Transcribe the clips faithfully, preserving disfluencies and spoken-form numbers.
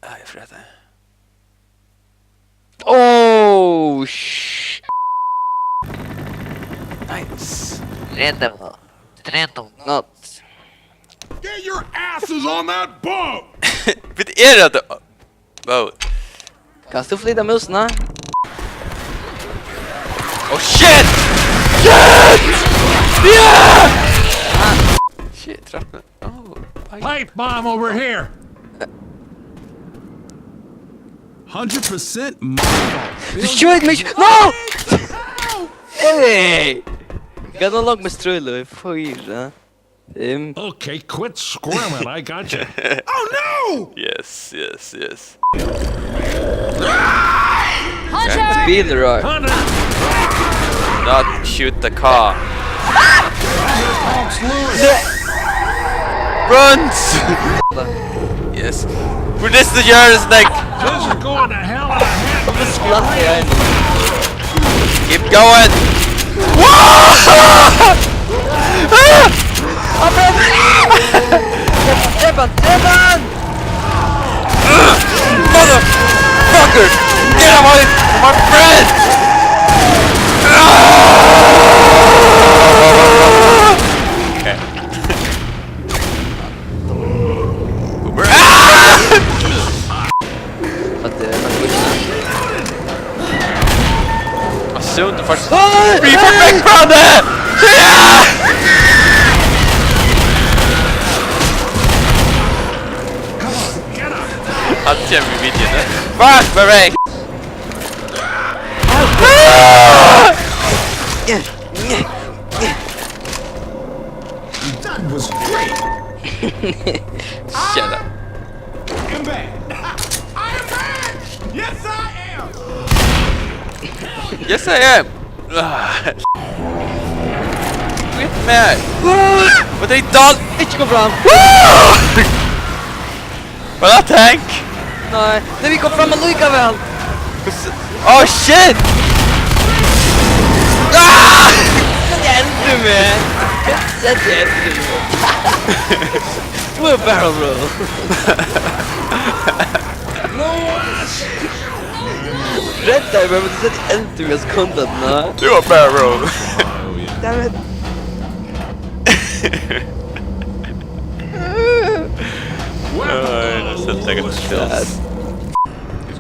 Ai, for det. Oh, sh-, nice. Random. Random not. Get your asses on that boat! Vit eru at, wow. Kanst tú flyta musuna? Oh shit! Shit! Yeah! Shit, traff meg. Oh, ai. Pipe bomb over here! Hundred percent my fault. Destroyed me! No! Hey! Got no luck, Mister Trullo. Fire. Fimm. Okay, quit squirming. I got you. Oh no! Yes, yes, yes. Hunter! Be the right. Hunter! Not shoot the car. Runs! Yes. For this the year is like. This is going to hell in a handbasket. Keep going. Whoa! Ah! Drepa hann, drepa hann! Motherfucker! Get away from my friend! Ah! Okay. Boomer. Ah! At, eh, at... Assume the first. Hey! Free for background there! Yeah! Han kjemper i videoen. Fuck, Marek! Ah! That was great. Shut up. I am back. I am back. Yes, I am. Yes, I am. Quit me. What they done? Ikki kom fram. Var det tank? Nei, men vi kom fram allikevel. Oh shit! Ah! Sett deg eldre, man. Sett deg eldre, man. Du er barrel roll. Redd deg, men du sett eldre med sekundene. Du er barrel roll. Damn it. Oj, nu ska jag lägga till.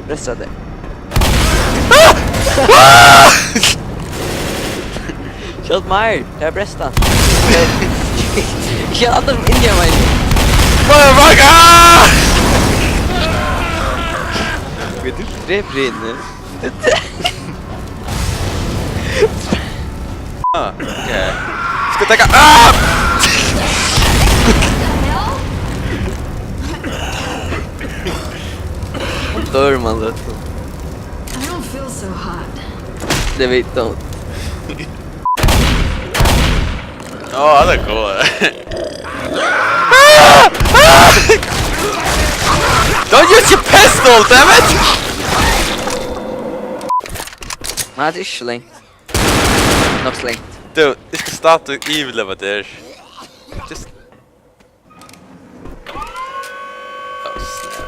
Pressa det. Ah! Ah! Kjeld Meyer, det er Bresta. Ikke alle som inni meg. Motherfucker! Vet du, tre brinner. Ah, okay. Skal taka, ah! Dør man det. I don't feel so hot. Det vet de. Åh, han er god. Ah! Ah! Don't use your pistol, damn it! Nei, det er ikke så lenge. Nok slengt. Du, eg skal starte yviglega við tær. Just. Oh, snap.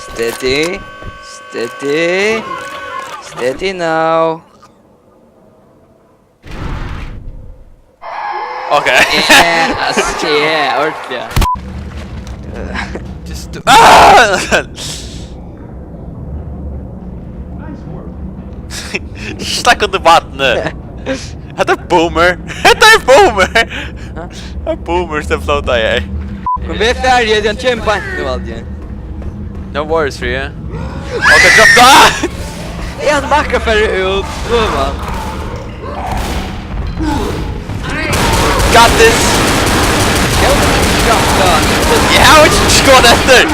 Steady. Steady. Steady now. Okay. Yeah, ass, yeah, ordentligt. Just do, ah! Snakk um debatten. Hetta er boomer. Hetta er boomer. Hetta er boomer, sem flóta her. Men vit eru ferdig, den kjemper. Det var det. No worries for you. Okay, drop that. Jeg har makka for ut. Hvor var han? Got this! Eg havi ikki skot eftir!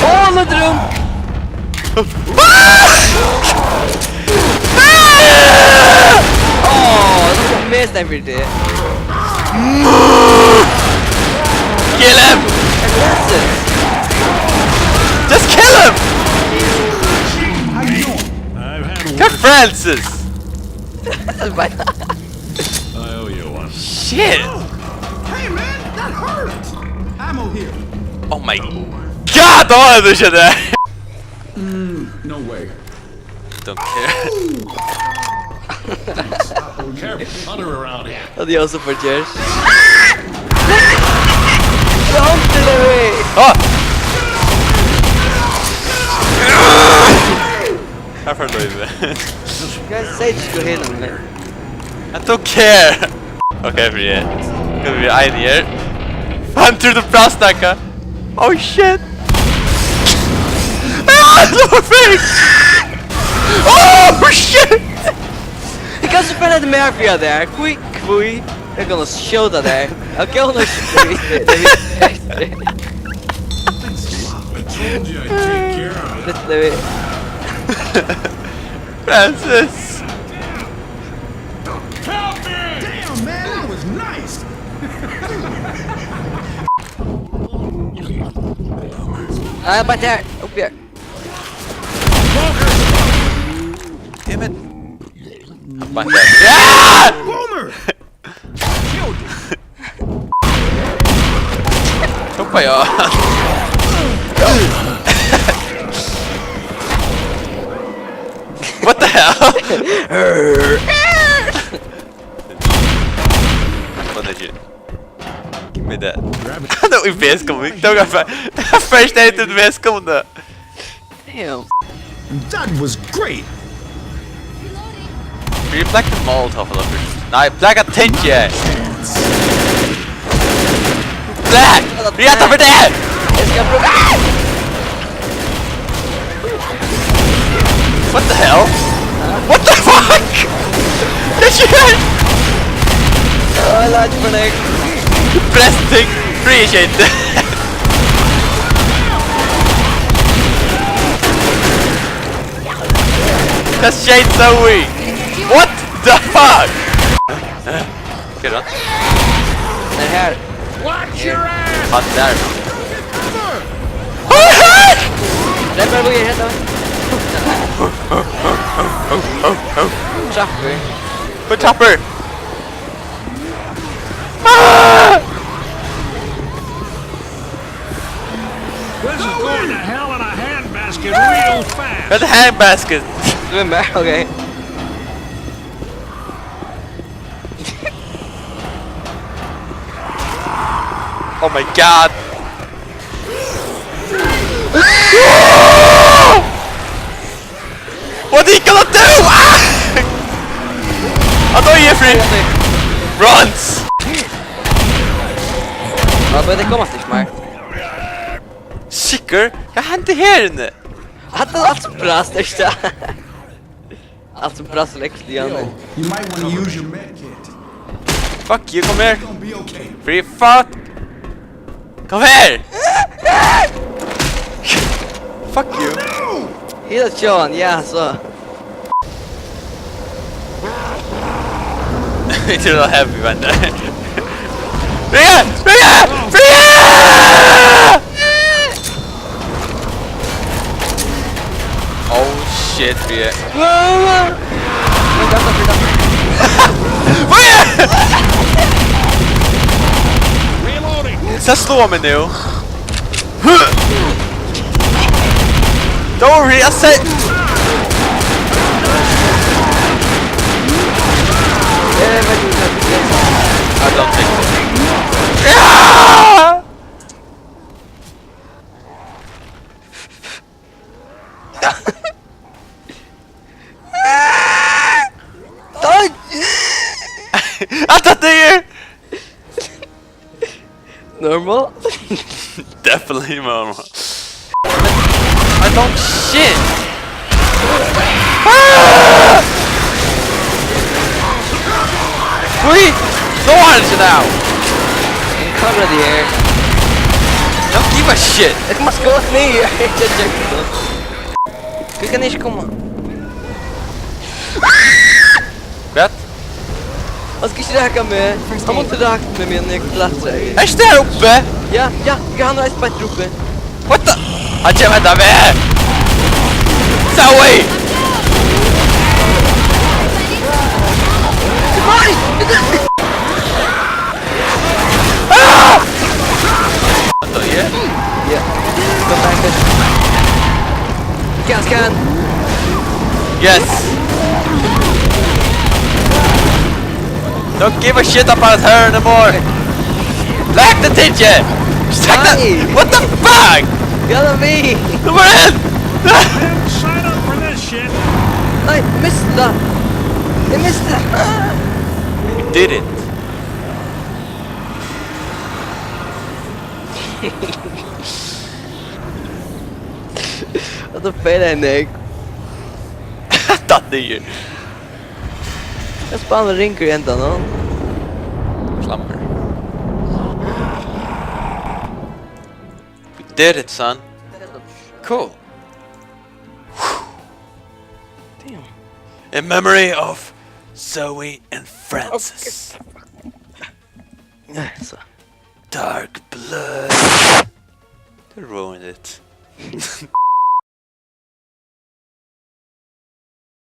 Áh, løtur um! Áh, tað kom mest enn fyri teg. Kill him! Just kill him! Hvat Francis? Shit! Hey man, that hurt! Ammo here. Oh my god, oh, this shit there. Mm, no way. Don't care. Careful, hunter around here. Adios, super Jers. Don't do it. Ah! Varför då inte? Jag säger du ska hinna med. I don't care. Okay, Frie. Gonna be ein her. Hunter the Brastaka. Oh shit. Ah, no fake. Oh shit. He got to spend it mer för det. Quick, quick. They're gonna show that there. Okay, I'm gonna show that. Thanks a lot. I told you I'd take care of it. Let me. Francis. Help me! Damn, man, that was nice. Ah, back there. Up here. Damn it. Back there. Yeah! Boomer! Hoppa, ja. What the hell? What did you? Give me that. No, í veskunum. Tók hann fyrst eitt í veskunum. Damn. That was great. Will you black the Molotov eller? Nei, black attention. Black! Rätta för det! Jag ska prova. What the hell? What the fuck? Det är ju helt... Ja, jag lät för dig. Pressing. Appreciate. That shit so weak. What the fuck? Get up. Den här. Watch your ass! Han där. Rätt vad vi är helt. Chopper. Put Chopper! Ah! This is going to hell in a handbasket real fast. Got the handbasket. Remember? Okay. Oh my god. What are you gonna do? Ah! I thought you free runs. Ja, men det kommer inte mer. Sikker? Hva hendte her inne? At det var alt som brast, ikke? Alt som brast, liksom. You might want to use your med kit. Fuck you, kom her. You're gonna be okay. Free fuck. Kom her! Fuck you. Hit John, ja, så. Inte så happy, man. Fria! Fria! Fria! Oh shit, Fria. Fria! Reloading. Så slå mig nu. Don't worry, I said. I don't think so. Yeah! Don't. I thought they Normal? Definitely normal. I don't shit. Ah! Wait! No one is now. Come ready here. Don't give a shit. It must go with me. Just check it out. Hví kann eg ikki koma? Hvat? Hann skal ikki raka meg. Hann mátti raka meg, meðan eg klatrar. Ert tú her uppi? Ja, ja, ja, hann reisir beint her uppi. What the? Hann kemur hendan vegin. Zoe! Nei! Ah! Yeah. Go back there. Gas can. Yes! Don't give a shit about her anymore! Like the teacher! What the fuck? Gotta be. Come on! Didn't sign up for this shit. I missed the. I missed the. We did it! What the fuck, Nick? Datt niður. Eg spæli ringur í endanum. Klammer. We did it, son. Cool. Damn. In memory of Zoe and Francis. So. Dark blood. They ruined it.